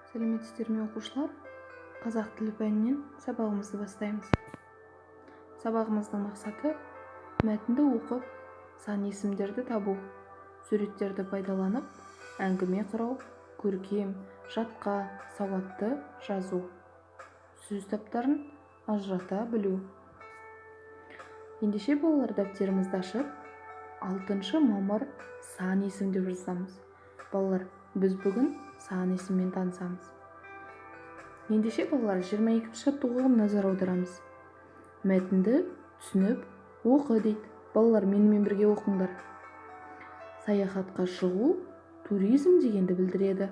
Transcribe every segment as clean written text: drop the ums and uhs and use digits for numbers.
Сәлеметсіздер ме, оқушылар! Қазақ тілі пәнінен сабағымызды бастаймыз. Сабағымыздың мақсаты: мәтінді оқып, сан есімдерді табу, суреттерді пайдаланып әңгіме құрау, көркем, жатқа, сауатты жазу, сөз таптарын ажырата білу. Ендеше, балалар, дәптерімізді ашып, 6 мамыр, сан есім деп жазамыз. Балалар, біз бүгін сан есіммен танысамыз. Ендеше, балалар, 22 жаттығуға назар аударамыз. Мәтінді түсініп оқы дейді. Балалар, менімен бірге оқыңдар. Саяхатқа шығу туризм дегенді білдіреді.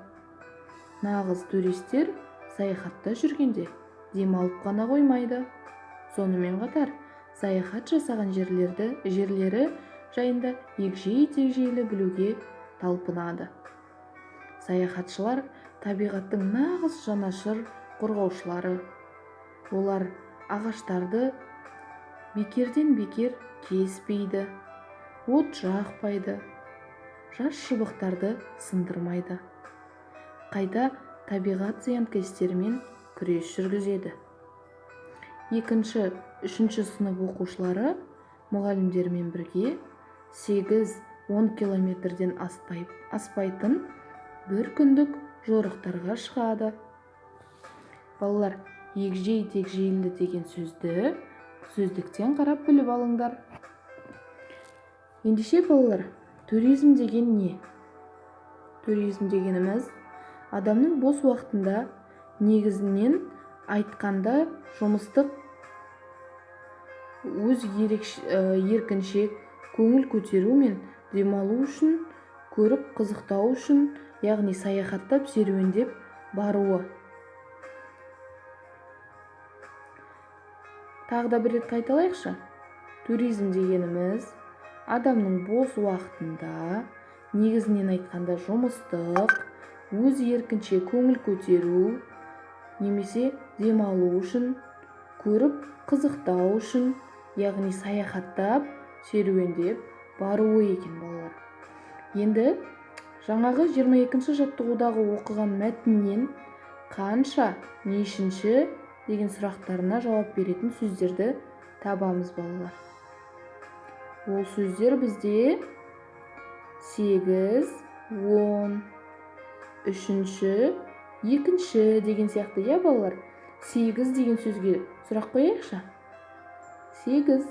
Нағыз туристер саяхатта жүргенде демалып қана қоймайды, сонымен қатар саяхат жасаған жерлері жайында егжей тегжейлі білуге талпынады. Саяхатшылар — табиғаттың нағыз жанашыр қорғаушылары. Олар ағаштарды бекерден бекер кеспейді, от жақпайды, жас шыбықтарды сындырмайды, қайта табиғат зиянкестерімен күрес жүргізеді. Екінші, үшінші сынып оқушылары мұғалімдерімен бірге 8-10 километрден аспайтын бір күндік жорықтарға шығады. Балалар, егжей тегжейлі деген сөзді сөздіктен қарап біліп алыңдар. Ендеше, балалар, туризм деген не? Туризм дегеніміз — адамның бос уақытында, негізінен айтқанда, жұмыстық, өз еркінше көңіл көтеру мен демалу үшін, көріп қызықтау үшін, яғни саяхаттап, серуендеп баруы. Тағы да бір рет қайталайықшы. Туризм дегеніміз — адамның бос уақытында, негізінен айтқанда, жұмыстық, өз еркінше көңіл көтеру немесе демалу үшін, көріп қызықтау үшін, яғни саяхаттап, серуендеп баруы екен. Балалар, енді жаңағы 22 жаттығудағы оқыған мәтіннен қанша, нешінші деген сұрақтарына жауап беретін сөздерді табамыз. Балалар, ол сөздер бізде 8, 10, үшінші, екінші деген сияқты, иә? Балалар, 8 деген сөзге сұрақ қояйықшы. 8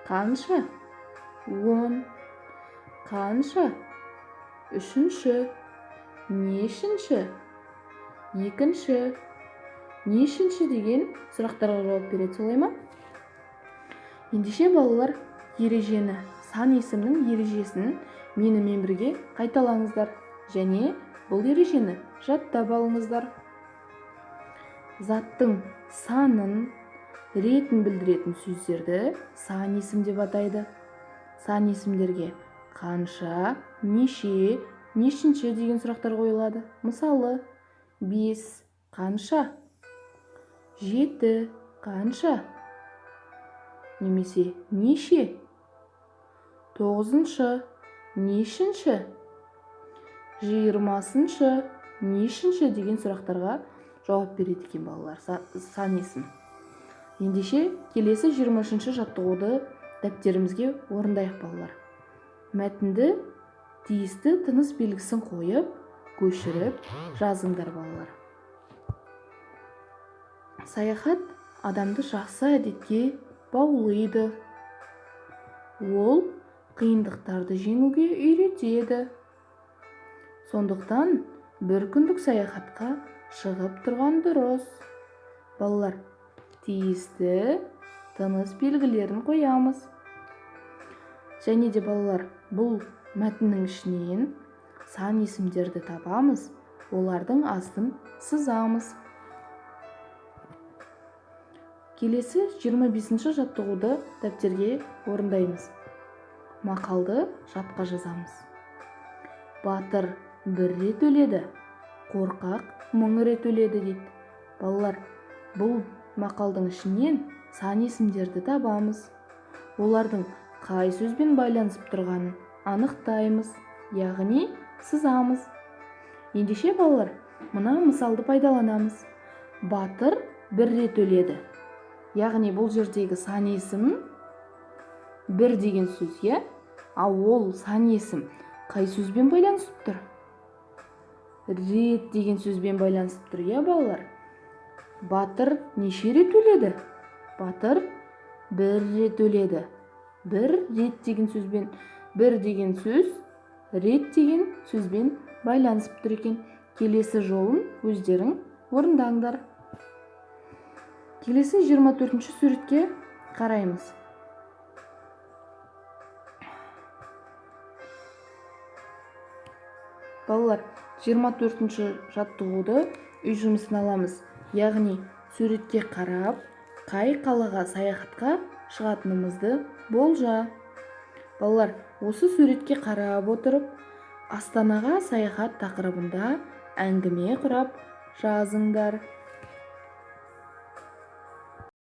қанша? 10 қанша? Үшінші. Нешінші? Екінші. Нешінші деген сұрақтарға жауап береді, солай ма? Ендеше, балалар, ережені, сан есімнің ережесін менімен бірге қайталаңыздар және бұл ережені жаттап алыңыздар. Заттың санын, ретін білдіретін сөздерді сан есім деп атайды. Сан есімдерге қанша, неше, нешінші деген сұрақтар қойылады. Мысалы, 5 қанша? 7 қанша немесе неше? Тоғызыншы нешінші? 20-шы нешінші деген сұрақтарға жауап береді екен, балалар, сан есім. Ендеше, келесі 23 жаттығуды дәптерімізге орындайық. Балалар, мәтінді тиісті тыныс белгісін қойып, көшіріп жазыңдар. Балалар, саяхат адамды жақсы әдетке баулиды, ол қиындықтарды жеңуге үйретеді. Сондықтан бір күндік саяхатқа шығып тұрған дұрыс. Балалар, тиісті тыныс белгілерін қоямыз. Және де, балалар, бұл мәтіннің ішінен сан есімдерді табамыз, олардың астын сызамыз. Келесі 25 жаттығуды дәптерге орындаймыз. Мақалды жатқа жазамыз. Батыр бір рет өледі, қорқақ мың рет өледі дейді. Балалар, бұл мақалдың ішінен сан есімдерді табамыз, олардың қай сөзбен байланысып тұрғанын анықтаймыз, яғни сызамыз. Ендеше, балалар. Мына мысалды пайдаланамыз. Батыр бір рет өледі. Яғни бұл жердегі сан есім бір деген сөз, иә? Ал ол сан есім қай сөзбен байланысып тұр? Рет деген сөзбен байланысып тұр, иә, балалар? Батыр неше рет өледі? Батыр бір рет өледі. Бір рет деген сөзбен, бір деген сөз рет деген сөзбен байланысып тұр екен. Келесі жолын өздерің орындаңдар. Келесі 24-ші суретке қараймыз. Балалар, 24-ші жаттығуды үй жұмысын аламыз. Яғни суретке қарап, қай қалаға саяхатқа шығатынымызды болжа. Балалар, осы суретке қарап отырып, Астанаға саяхат тақырыбында әңгіме құрап жазыңдар.